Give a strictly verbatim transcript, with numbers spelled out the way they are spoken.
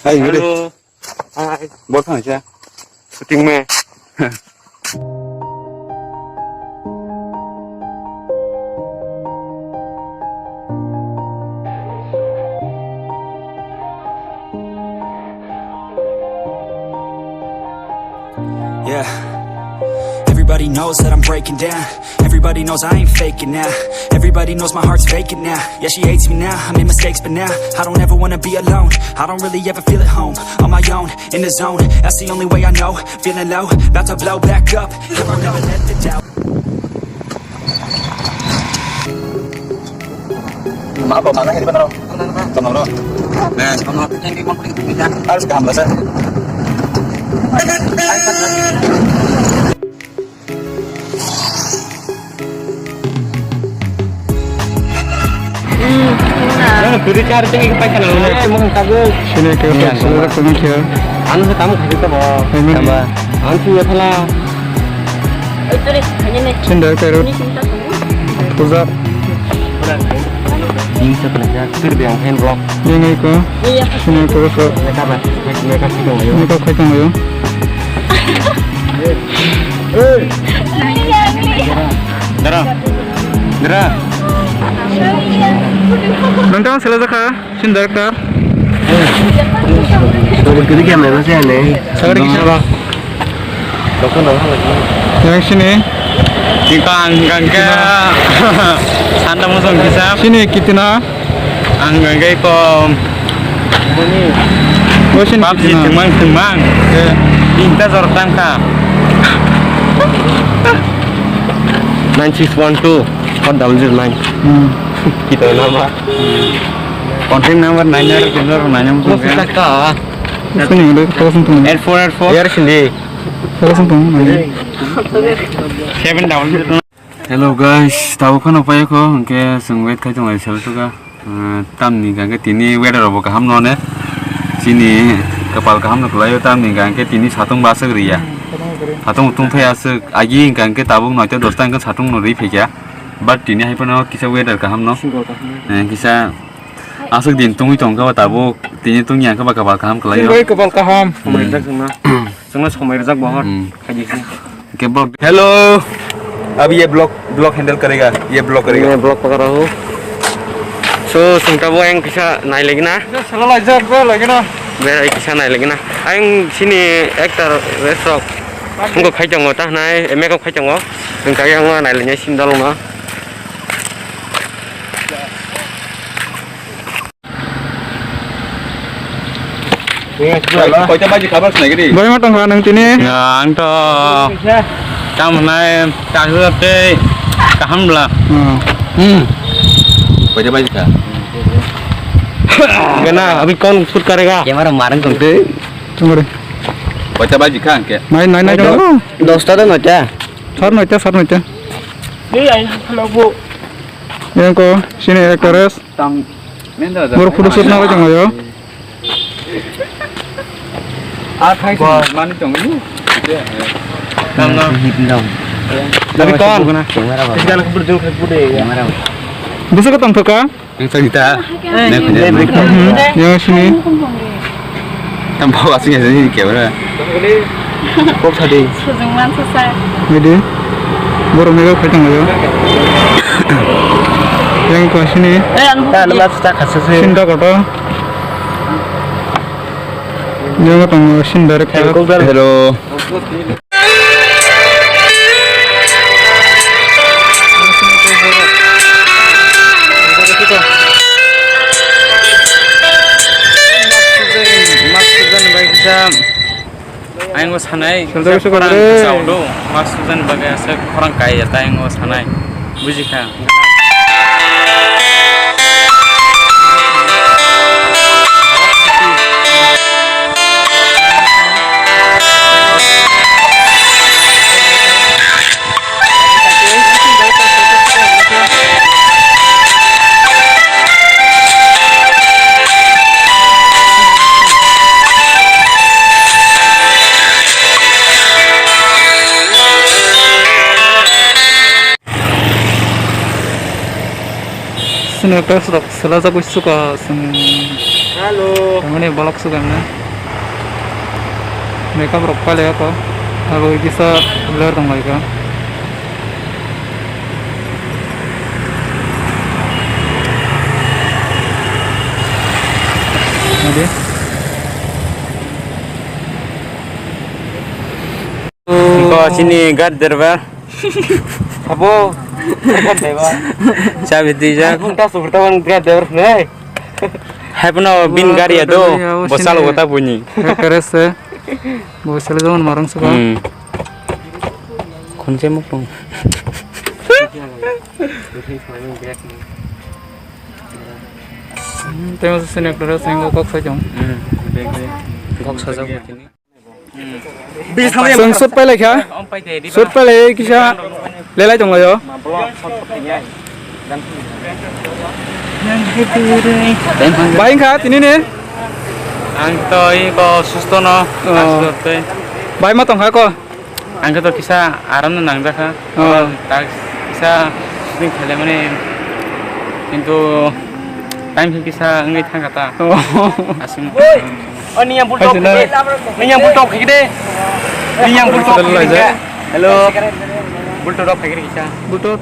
Hai, gede. Halo. Hai. Bol thang sa. Shooting me. Yeah. Everybody knows that I'm breaking down. Everybody knows I ain't faking now. Everybody knows my heart's faking now. Yeah, she hates me now. I made mistakes, but now I don't ever wanna be alone. I don't really ever feel at home. On my own, in the zone. That's the only way I know. Feeling low, about to blow back up. Here I go. Never let the doubt. Ma ba mana hiri banaro. Tonoro. Nah, sama ini mau pergi kita. Harus ke hamba sa. Nah, turi cari tinggi pakai nang. Semua kagul. Sini ke, iya, sini ke, sini ke. Anu kamu kasih ke bawa. Ini. Tambah. Anu sih ya pala. Sini dari Peru. Puja. Ini sebenarnya sir yang hand block. Ini ko. Iya. Ini ko so. Mereka apa? Mereka sih dong ayo. Ini ko kacang ayo. Dara. Dara. Nonton selesai kah? Sini director. Kalau gede kamera sih aneh. Sabar kisah. Yang sini. Iko ang hingkang khe santa mosong kisa. Sini kitina. Ang hingkang khe iko. Oh, sini PUBG kitina. Thwngmang thwngmang. Eh. Tinta jorok tangkha. Nine six one two four double zero nine. Hmm. Kita nama. Contact number nine zero zero nine. Mo saka. Sini udah terus untuk. Eight four eight four. Yar sini. Terus untuk. Seven double zero. Hello guys, tabuk kheno paiyakho, hwnkhe chwng wait khai tonglai sel tuka. Tamni hwnkhe tini weather rokbo kaham no ne. Chini kapal kaham no kwlaio, tamni hwnkhe tini satung bo aswk riya. Satung tung thai aswk, agi hwnkhe tabuk noita dosta hwnkhe satung no ri phaikha. But tini hai phano kisa weather kaham no. Kisa aswk din tungwi tongkha tabuk, tini tungya hwnkhe ba kapal kaham kwlaio. Chwng bai kapal kaham. Chwngno somai rijak bo hor. Khaidi khe. Oke, bro. Hello. Abhi ye vlog, vlog handle karega, ye vlog karega. मैं vlog पकड़ रहा हूँ। So, sungta bo yang kisa nai lagi na. Sala lai jar ba lagi na. Be kisa nai lagi na. Ang sini actor resrok. Ang ko khai tongo ta nai, makeup khai tongo. Ang kaya ang nai lagi sini dalung na. Koita baji khabar sinai gidi? Boi ma tongkha nang tini? Ya, ang to tam hwnai tahu tei kaham bla. Hmm. Hmm. Koita baji kha? Gana, abhi kaun shoot karega? Camera marang tong te. Tunggu deh. Koita baji kha angke? Nai, nai, nai, nai. Dosta to noita. Sar noita, sar noita. Ni ai khalo bo. Yang ko sini actress. Tam, mendra da. Bor photo shoot na wajang ayo. A thai sini mani tong ni. Tam no. Tapi kon. Camera ba. Tinggal kubur jauh kubur deh ya. Camera ba. Busa ka tong thoka? Yang cerita. Yang sini. Tam bawa sini sini camera. Kok tadi? Sujung man sasa. Jadi, borok mega khaitang layo. Yang ko sini. Eh, anu. Ta nama ta khasa se. Sinta koto. Yang ko tong sin director. Hello. Mask sujani bai kisa. Ang o sanai, Sundar kisa Sundar. Khorang kisa udo, mask sujani bagwi asa khorang kai ya, tai ang o sanai. Buji kha. Sini test rok selajagwi suka sini. Hello. Tamani vlog sugan na. Makeup rok pailai ako. Abo kisa blur tong lai ka. Ade. Ko chini gari driver. Abo. Chabi twi jak. Ang ta super ta wan gari driver ne. Hai pano bin gari ya do. Bo salo gota buni. Kare se. Bo salo jong marang suka. Hmm. Khunje mukung. Temo sini kare se kok sajong. Hmm. Kok sajong. Chwng shoot pailai kha. Shoot pailai kisa lelai tonglaio. Bai wngkha tini ni? Ang to iko susto no. Oh. Bai ma tongkha ko? Ang to kisa aram no nangjakha. Oh. Tak kisa shooting khaile mani kintu time kisa wngwi thangkha ta. Oh. Aswk. O niyang bulldog khaikhe de. Niyang bulldog khaikhe de. Niyang bulldog khaikhe de. Hello. Bulldog khaikhe de kisa. Bulldog.